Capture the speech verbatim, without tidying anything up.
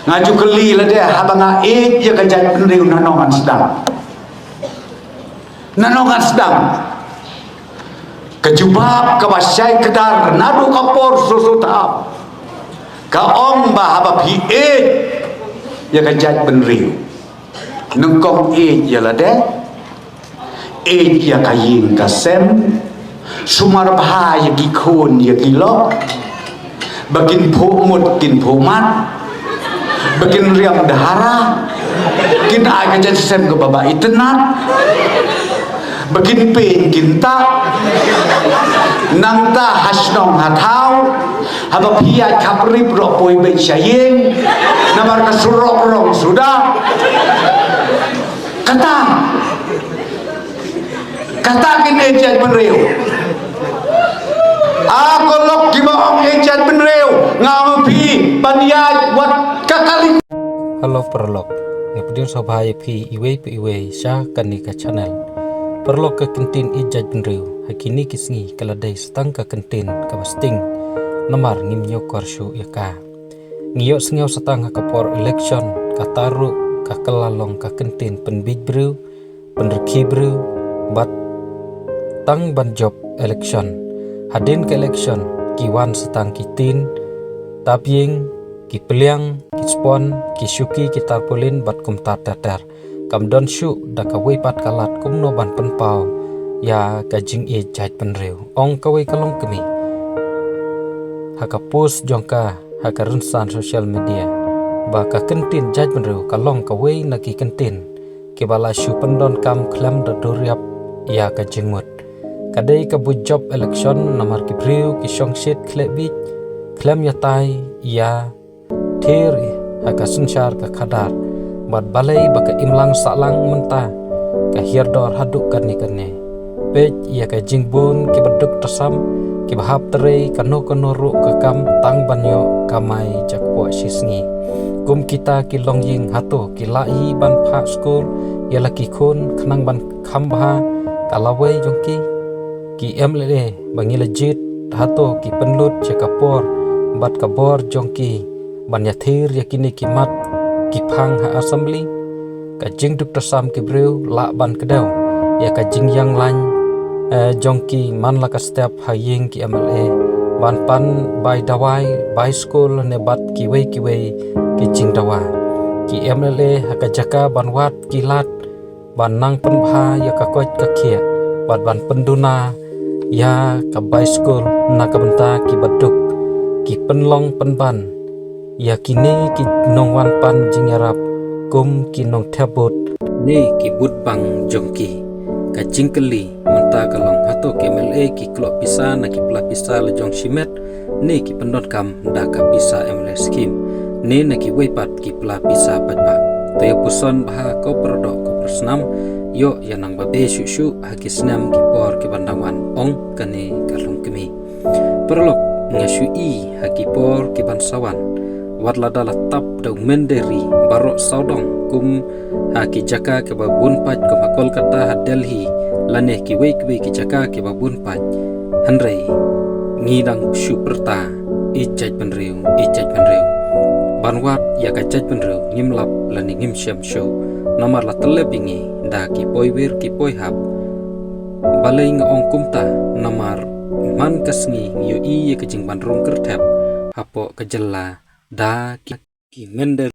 Nga ju kylli lade, haba nga ïeit ïa ka jaitbynriew, nano ngan sdang? Nano ngan sdang? Ka jubab kaba shai kdar naduh ka por shuh shuh tam, ka ong ba haba phi ïeit ïa ka jaitbynriew, nyngkong ïeit ïa lade, ïeit ïa ka ïing ka sem, sumar bha ïa ki khun ïa ki lok, ba kin phuh mut kin phuh mat, ba kin riam dahara, kin ai ka jait sem kaba ba itynnad, ba kin pyn kin ta. Nangta ha shnong ha thaw, haba phi ïaid khapri, pyrshah poi beit sha ïing, namar ka surok rong suda. Kata, kata kin ïeit jaitbynriew. A ko lok kiba ong ïeit jaitbynriew, nga ong phi ban ïaid wat ka kali. Hello paralok, nga pdiang sngewbha ïa phi iwei pa iwei sha kane ka channel. Paralok, ka kyntien ïeit jaitbynriew ha kine ki sngi ka la dei sa tang ka kyntien kaba sting, namar ngim ïoh kor shuh ïa ka. Ngi ïohsngew sa tang ha ka por election, kata ruh ka kylla long ka kyntien pynbiej briew, pynrkhie briew, bad tang ban jop election. Hadien ka election ki wan sa tang ki tin, tap ïing, ki pliang, ki spon, ki shuki, ki tarpaulin bad kumta ter ter. Kam don shuh da kawei pat ka lad kumno ban pynpaw ïa ka jingïeit jaitbynriew, ong kawei ka longkmie ha ka post jong ka ha ka rynsan social media, ba ka kyntien jaitbynriew ka long kawei na ki kyntien kiba la shu pyndonkam khlem da duriap ïa ka jingmut. Ka dei ka buit jop election, namar ki briew ki shongshit khlem bieit, khlem ïatai ïa thir ha ka synshar ka khadar. Bad balei ba ka imlang sahlang mynta ka hiar dor haduh kane kane? Peit ïa ka jingbun kiba duk tasam, kiba hap trei kano kano ruh ka kam tang ban ïoh kamai jakpoh shi sngi. Kum kita ki longïing, hato ki lah hi ban phah skul ïa la ki khun khnang ban kham bha ka lawei jong ki? Ki M L A ba ngi la jied, hato ki pynlut sha ka por bad ka bor jong ki ban ïathir ïa kine ki mat ki phang ha assembly? Ka jingduk tasam ki briew lah ban kdew ïa ka jingïang lain, eh, jong ki man la ka step ha ïing ki M L A, ban pan bai dawai, bai skul ne bad kiwei kiwei ki jingdawa. Ki M L A ha ka jaka ban wad ki lad ban nang pynbha ïa ka koit ka khiah bad ban pynduna ïa ka bai skul na ka bynta kiba duk, ki pynlong pynban ïa kine ki nongwan pan jingïarap kum ki nongthep vote ne ki vote bank jong ki. Ka jingkylli mynta ka long, hato ki M L A ki kloh pisa na ki pla pisa la jong shimet, ne ki pyndonkam da ka pisa M L A scheme, ne na kiwei pat ki pla pisa paidbah? To ïa puson bha ko para doh ko para snam, ïoh ïa nang ba beh shuh shuh ha ki snem ki por ki ban dang wan, ong kane ka longkmie. Paralok, nga shu i ha ki por ki ban sa wan, wat lada la tap da u mynder ri baroh sawdong kum ha ki jaka kiba bun paid kum ha Kolkata, ha Delhi, lane kiwei kiwei ki jaka kiba bun paid. Hynrei ngi dang shu pyrta, ïeit jaitbynriew, ïeit jaitbynriew. Ban wad ïa ka jaitbynriew ngim lap lane ngim shem shuh, namar la tyllep ïa ngi da ki poiwir ki poihap. Balei nga ong kumta? Namar man ka sngi ngi ïohi ïa ka jingban rung kyrthep hapoh ka jylla da ki, ki mynder